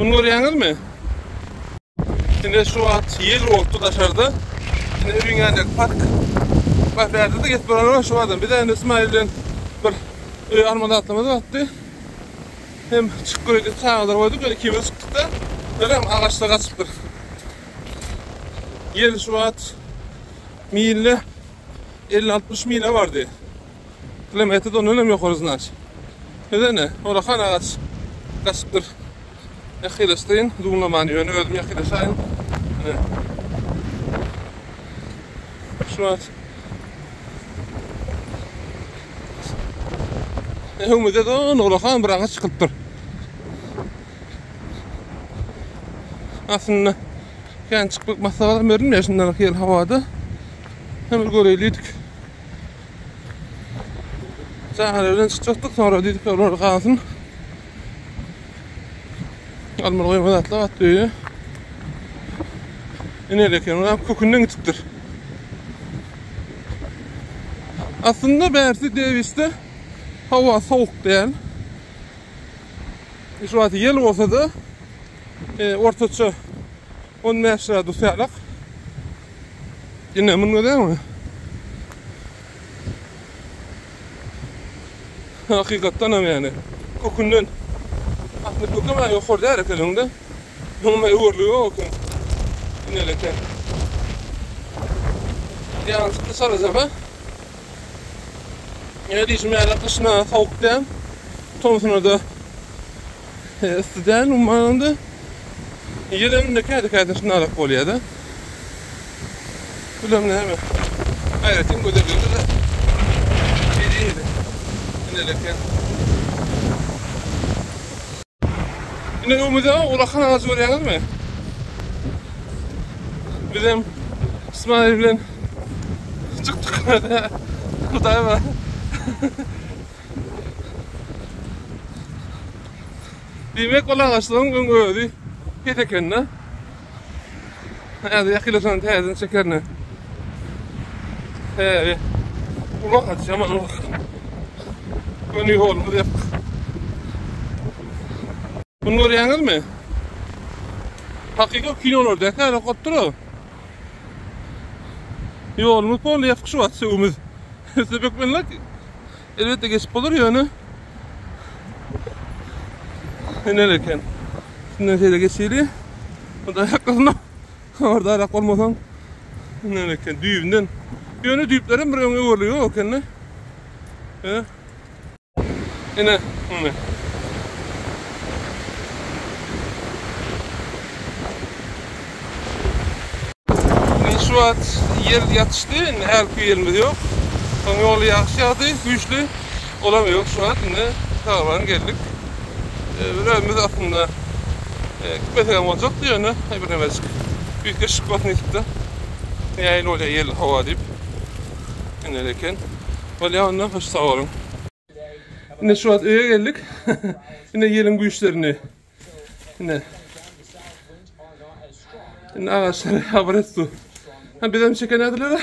Muny görýäňizmi? Ine şu wagt ýel bolupdy daşarda. Ine öýüň ýanyndaky park. Bak bärde-de gezip duranlar bar şu adam. Biz indi Ismail bilen bir öý alma zatlarymyz bardy. Hem çykyp göreýdik çagalar goýduk, ýöne ikimiz çykdyk-da. Özem agaçda gaçypdyr. Ýel şu wagt milde 50-60 mile bardy. Kilometrde ondan hem ýokary znaç. Özene, ora han agaç gaçypdyr. Ýakylaşdyň, zoomlamany ýöne özüm ýakylaşaýyn. Ine. Şu wagt Öňümizde de ulakan bir agaç çykypdyr. Aslynda kän çykmak maslahat berilmeýär şundan ýel howada. Hem bir göreýlidik. Çagalar bilen çykjakdyk, sonra diýdik olar galsyn. Almaly goýma zatlar atdy öýe. Ine eken, olam kökünden gitipdir. Aslynda bärsi Dewisde howa sowuk däl. Şu wagt ýel bolsa-da e, ortaça 15 gradus ýalak. Ine muny görýäňmi? Hakykatdan hem yani kökünden aslynda kökem ha ýokary däl eken öňde. Munuň öwürligi ýok eken. Inel eken. Ýaňy çykdy çalaja ha. Ýa diýşim ýaly gyşyna sowuk däl. Tomsuna da yssy däl umuman Ýel hem käde käde şundarak bolýar-da. Bilemle näme. Aýratyn gözelligi-de biriydi. Ineleken. Ine öňümizde ulakan agajy görýäňizmi? Bizem İsmail bilen çykdyk. Hudaý bar. Diýmek ol agaçlaryň öň özi pes ekende. Häzir ýakynlaşan täzeden çekerini. Häzir ulak agaç ýaman ulak. Göni ýolumyz ýapyk. Bunu görýäňizmi? Hakyky kinolarda ýaly bolup dur. Ýolumyz polny ýapyk şu wagt söwümiz. Söbek bilen Elbetde geçip bolar ýöne Iner eken. Şundan şeýle geçeli. Bu da ýakasynda. Orada arak bolmasaň. Iner eken düýbünden. Ýöne düýplerem bir öňe öwrülip ýok ekende. He. Ine, ine. Indi şu wagt ýel ýatyşdy, indi hälki ýelimiz ýok. Soň ýoly ýagyş ýagdy, güýçli. Olam ýok şu wagt. Indi sag-aman geldik. Bir özümiz aslynda gitmesek hem boljakdy, ýöne bir nemejik üýtgeşik bolsun diýdik-de. Nähili bolýar ýel, howa diýip. Indi eken. Bolýar onda, hoş sag boluň. Indi şu wagt öýe geldik. Indi ýeliň güýçlerini. Indi. Indi agaçlar habar etdi. Ha bizem çeken ediler.